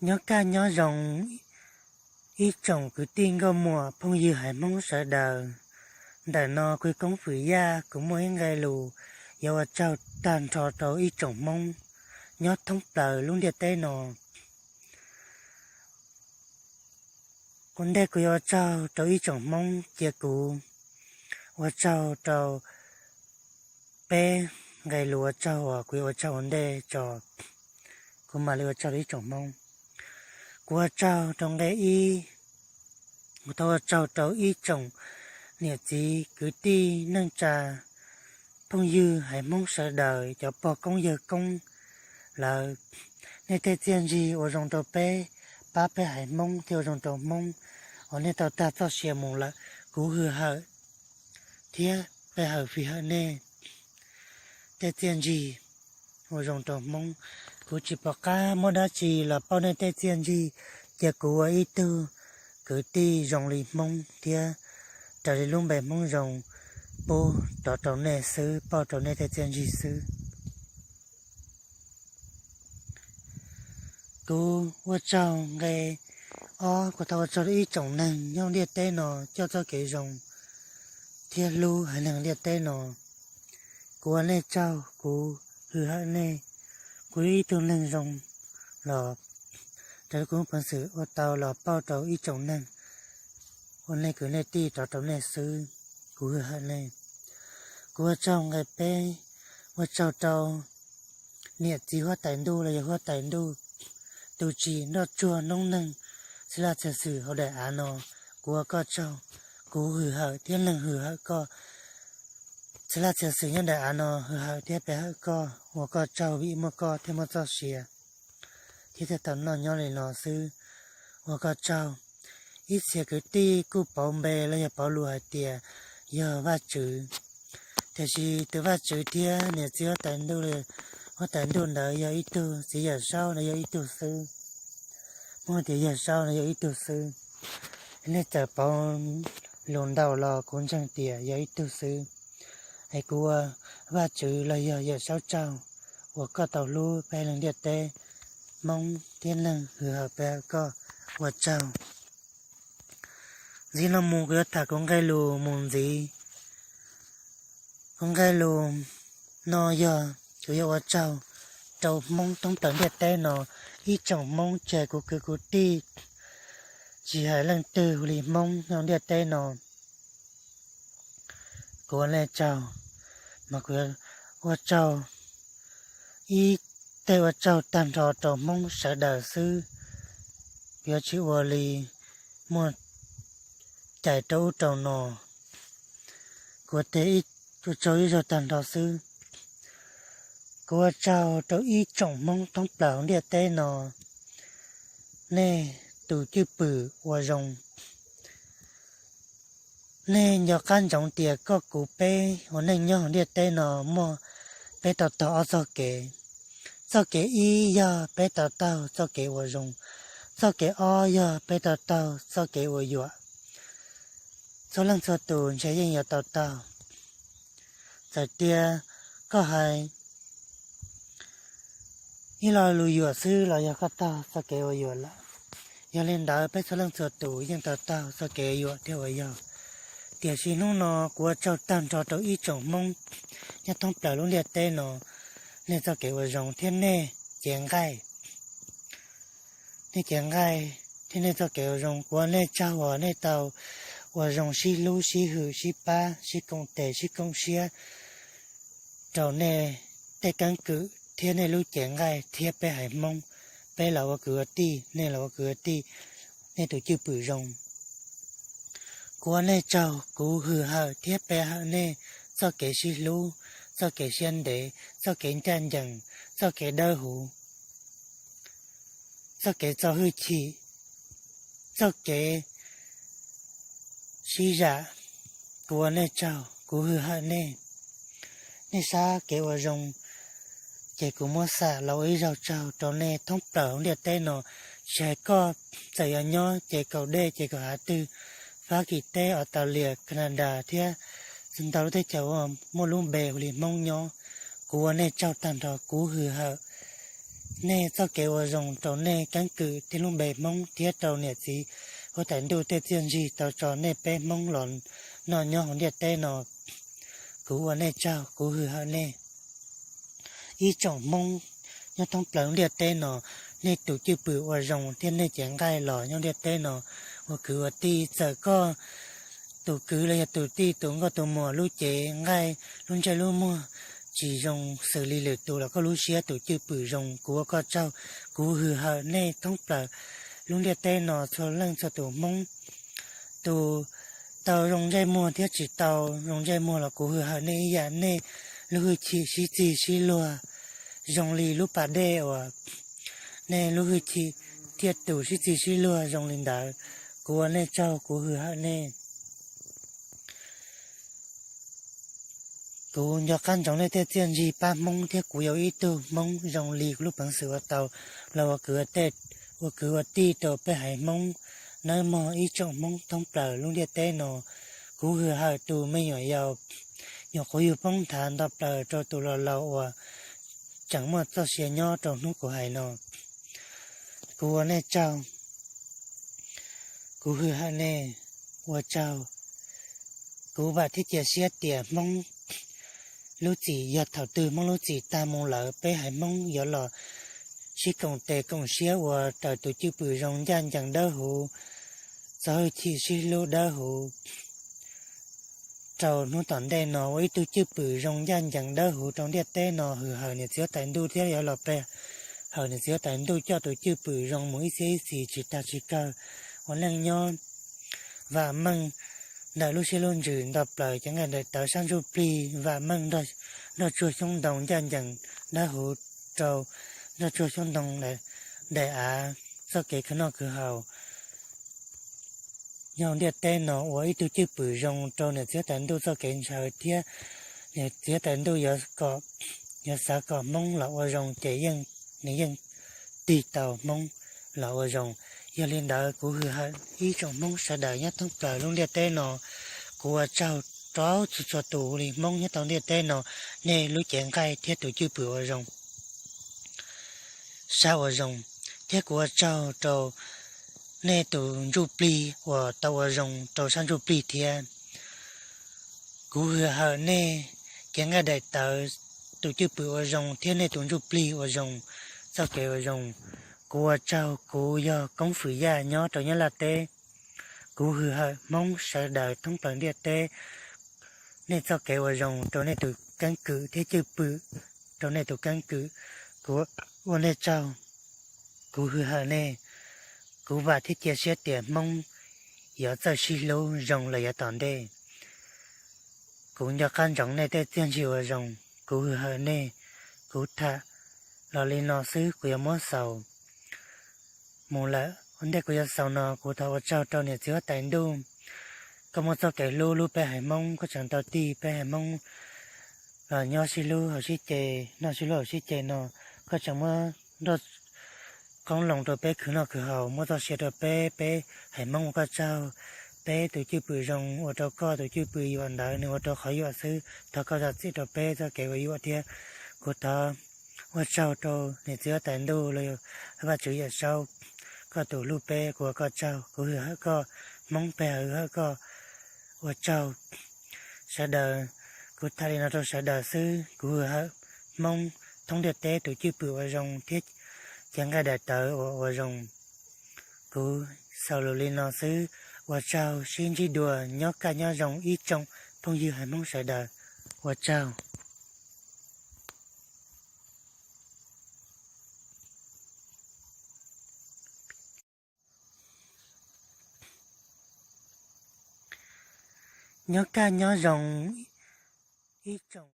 Nyob kaj nyob zoo ib tsoom kwv tij nkauj muam phooj ywg haiv Hmoob sawv daws. Ntawm no kuv Koob Fwm Yaj kuv muaj ib nqe lus yuav ua tsaug tag nrho rau ib tsoom Hmoob nyob thoob plaws lub ntiaj teb no. Ua ntej kuv yuav ua tsaug rau ib tsoom Hmoob, cia kuv ua tsaug rau peb nqe lus ua tsaug uas kuv yuav ua tsaug ua ntej tso, kuv mam li ua tsaug rau ib tsoom Hmoob. Kuv ua tsaug rau nqe ib, kuv thov ua tsaug rau ib tsoom niam txiv kwv tij neej tsa phooj ywg haiv Hmoob sawv daws, cov pog koob yawg koob lawv. Nej tej txiaj ntsig ua zoo rau peb, pab peb haiv Hmoob thiab ua zoo rau Hmoob uas nej tau tag txoj sia mus lawm. Kuv hwm hawm thiab pe hawm fij hawm nej tej txiaj ntsig ua zoo rau Hmoob. Kuv tsis pom qab muab dab tsi los pauj nej tej txiaj ntsig, cia kuv ua ib tug kwv tij zoo li Hmoob thiab raws li lub npe Hmoob zoo pub rov rau nej xwb, pauj rau nej tej txiaj ntsig xwb. Kuv ua tsaug nqe ob, kuv thov ua tsaug rau ib tsoom neeg nyob ntiaj teb no coj txoj kev zoo thiab hlub haiv neeg ntiaj teb no. Kuv ua nej tsaug, kuv hwm hawm nej. Kuv yog ib tug neeg zoo los raws li kuv lub peev xwm ua tau los pauj rau ib tsoom neeg ua nej kwv nej tij rov rau nej xwb. Kuv hwm hawm nej. Kuv ua tsaug nqe peb, ua tsaug rau niam txiv huab tais ntuj los yog huab tais ntuj, tus tsim nroj tsuag noob neej, txhia laj txhia xwm hauv daim av no. Kuv ua koj tsaug, kuv hwm hawm thiab neeg hwm hawm koj. Txhia laj txhia xwm nyob daim av no hwm hawm thiab pe hawm koj, ua koj tsaug vim muaj koj thiaj muaj txoj sia thiab thiaj tau noj nyob li no xwb. Ua koj tsaug. Ib txhia kwv tij kuj pauv npe los yog pauv lus hais tias yog Vajtswv, tiam sis tus Vajtswv thiab niam txiv huab tais ntuj, huab tais ntuj ntawd yog ib tug, txiv Yawm Saub ntawd yog ib tug xwb. Muab tias Yawm Saub ntawd yog ib tug xwb. Nej txawm pauv lus ntau los kuv ntseeg tias yog ib tug xwb. Es kuv ua Vajtswv los yog Yawm Saub tsaug uas koj tau hlub peb neeg ntiaj teb, Hmoob thiab neeg hwm hawm pe hawm koj. Ua tsaug. Ntxiv no mus kuv yuav tham kuv nqe lus mus ntxiv. Kuv nqe lus no yog kuv yuav ua tsaug rau Hmoob thoob plaws ntiaj teb no, ib tsoom Hmoob tsis hais kuv kwv kuv tij, tsis hais leej twg hu li Hmoob nyob ntiaj teb no. Kuv ua nej tsaug, mas kuv ua tsaug, ib, tej ua tsaug tag nrho rau Hmoob sawv daws xwb. Kuv yuav tsis ua li muaj cais rau ub rau no. Kuv ua tsaug ib zaug tag nrho xwb. Kuv ua tsaug rau ib tsoom Hmoob thoob plaws hauv ntiaj teb no, nej tus cwj pwm ua zoo. Nej nco qab ntsoov tias koj kuv peb ua neej nyob hauv ntiaj teb no muaj, peb tau taug ob txoj kev. Txoj kev ib yog peb tau taug txoj kev ua zoo, txoj kev ob yog peb tau taug txoj kev ua yuam. Txhua leej txhua tus ntshe yeej yuav tau taug. Txawm tias koj hais ib lo lus yuam xwb los yog koj taug txoj kev ua yuam lawm. Yog li ntawd peb txhua leej txhua tus yeej tau taug txoj kev yuam thiab ua yog. Tiam sis hnub no kuv ua tsaug tag nrho rau ib tsoom Hmoob nyob thoob plaws lub ntiaj teb no, nej txoj kev ua zoo thiab nej cev nqaij, nej cev nqaij thiab nej txoj kev ua zoo, kuv ua nej tsaug uas nej tau ua zoo sib hlub sib hwm sib pab sib koom tes sib koom siab rau nej tej keeb kwm thiab nej lub cev nqaij thiab peb haiv Hmoob, peb los ua kwv ua tij, nej los ua kwv ua tij, nej tus cwj pwm zoo. Kuv ua nej tsaug, kuv hwm hawm thiab pe hawm nej txoj kev sib hlub, txoj kev siab ntev, txoj kev ncaj ncees, txoj kev dawb huv, txoj kev txo hwj chim, txoj kev sib zam. Kuv ua nej tsaug, kuv hwm hawm nej. Nej sab kev ua zoo, ces kuv muab xam los ua ib zaug tsaug rau nej thoob plaws hauv ntiaj teb no. Tsis hais koj txawm yuav nyob ces kaum dej ces kaum hav twg, Fab Kis teb, Australia, Canada thiab ntau lub teb chaws uas muaj lub npe hu li Hmoob nyob, kuv ua nej tsaug tag nrho, kuv hwm hawm nej txoj kev ua zoo rau nej keeb kwm thiab lub npe Hmoob thiab rau niam txiv huab tais ntuj tej txiaj ntsig tau tso nej peb Hmoob los noj nyob hauv ntiaj teb no. Kuv ua nej tsaug, kuv hwm hawm nej. Ib tsoom Hmoob nyob thoob plaws lub ntiaj teb no, nej tus cwj pwm ua zoo thiab nej cev nqaij los nyob ntiaj teb no ua kwv ua tij, txawm koj tus kwv los yog tus tij tus nkauj tus muam lub cev nqaij lub ntsej lub muag tsis zoo xws li lwm tus los koj lub siab tus cwj pwm zoo, kuv ua koj tsaug. Kuv hwm hawm nej thoob plaws lub ntiaj teb no txhua leej txhua tus Hmoob, tus tau zoo ntsej muag thiab tsis tau zoo ntsej muag los kuv hwm hawm nej ib yam. Nej lub hwj chim sib txig sib luag zoo li lub pas dej uas nej lub hwj chim thiaj tus sib txig sib luag zoo li ntawd. Kuv ua nej tsaug, kuv hwm hawm nej. Kuv nco qab ntsoov nej tej txiaj ntsig pab Hmoob thiab kuv yog ib tug Hmoob zoo li kuv lub peev xwm ua tau los ua kwv ua tij rau peb haiv Hmoob nawb mog. Ib tsoom Hmoob thoob plaws lub ntiaj teb no, kuv hwm hawm tus me nyuam yaus nyuam qhuav yug poob nthav nto plaws rau tus los laus uas tseem muaj txoj sia nyob rau hnub kuv hais no. Kuv ua nej tsaug, kuv hwm hawm nej, ua tsaug. Kuv vam thiab cia siab tias Hmoob lub txim yog thaum twg Hmoob lub txim tag mus lawm peb haiv Hmoob yuav los sib koom tes koom siab ua raws tus cwj pwm zoo ncaj ncees dawb huv, txo hwj chim sib hlub dawb huv rau hnub tom ntej no. Ua ib tug cwj pwm zoo ncaj ncees dawb huv rau ntiaj teb no, hwm hawm niam txiv huab tais ntuj thiab yuav los pe hawm niam txiv huab tais ntuj coj tus cwj pwm zoo mus ib txhiab ib txhis tsis tag tsis kawg. Ua neej nyob vam meej ntawm lub siab lub ntsws nto plaws cev nqaij daim tawv sab ntsuj plig, vam meej nroj tsuag xyoob ntoo ncaj ncees dawb huv rau nroj tsuag xyoob ntoo daim av txoj kev khwv noj khwv haus nyob hauv ntiaj teb no. Ua ib tug cwj pwm zoo rau niam txiv huab tais ntuj txoj kev ntshaw thiab niam txiv huab tais ntuj yuav xav kom Hmoob los ua zoo ces yeej, nws yeej tig tau Hmoob los ua zoo. Yog li ntawd kuv hwm hawm ib tsoom Hmoob sawv daws nyob thoob plaws lub ntiaj teb no. Kuv ua tsaug rau txhua txhua tus li Hmoob nyob tau ntiaj teb no, nej lub cev nqaij thiab tus cwj pwm ua zoo, sab ua zoo, thiab kuv ua tsaug rau nej tus ntsuj plig uas tau ua zoo rau sab ntsuj plig thiab. Kuv hwm hawm nej cev nqaij daim tawv, tus cwj pwm ua zoo thiab nej tus ntsuj plig ua zoo, txoj kev ua zoo. Kuv ua tsaug, kuv yog Koob Fwm Yaj nyob rau Nyab Laj teb. Kuv hwm hawm Hmoob sawv daws thoob plaws ntiaj teb, nej txoj kev ua zoo rau nej tus keeb kwm thiab cwj pwm rau nej tus keeb kwm. Kuv ua nej tsaug, kuv hwm hawm nej. Kuv vam thiab cia siab tias Hmoob yuav txawj sib hlub zoo los yav tom ntej. Kuv nco qab ntsoov nej tej txiaj ntsig ua zoo, kuv hwm hawm nej. Kuv tham los li no xwb, kuv yuav muab xaus mus lawm. Ua ntej kuv yuav xaus no kuv thov ua tsaug rau niam txiv huab tais ntuj, koj muaj txoj kev hlub hlub peb haiv Hmoob, koj tseem tau tig peb haiv Hmoob los nyob sib hlub haus sib ce, noj sib hlub haus sib ce no. Koj tseem muab nroj qoob loo rau peb khwv noj khwv haus, muab txoj sia rau peb, peb haiv Hmoob ua koj tsaug. Peb tus cwj pwm zoo ua rau koj, tus cwj pwm yuam ntawd nws ua rau qhov yuam xwb, thov koj zam txim rau peb txoj kev ua yuam thiab. Kuv thov ua tsaug rau niam txiv huab tais ntuj los yog Vajtswv Yawm Saub, koj tus hlub peb, kuv ua koj tsaug, kuv hwm hawm koj, Hmoob peb hawm hawm koj, ua tsaug sawv daws. Kuv tham li no rau sawv daws xwb, kuv hwm hawm Hmoob thoob ntiaj teb tus cwj pwm ua zoo thiab cev nqaij daim tawv uas ua zoo. Kuv xaus lus li no xwb, ua tsaug, sib ntsib dua, nyob kaj nyob zoo ib tsoom phooj ywg haiv Hmoob sawv daws, ua tsaug. Nyob kaj nyob zoo ib tsoom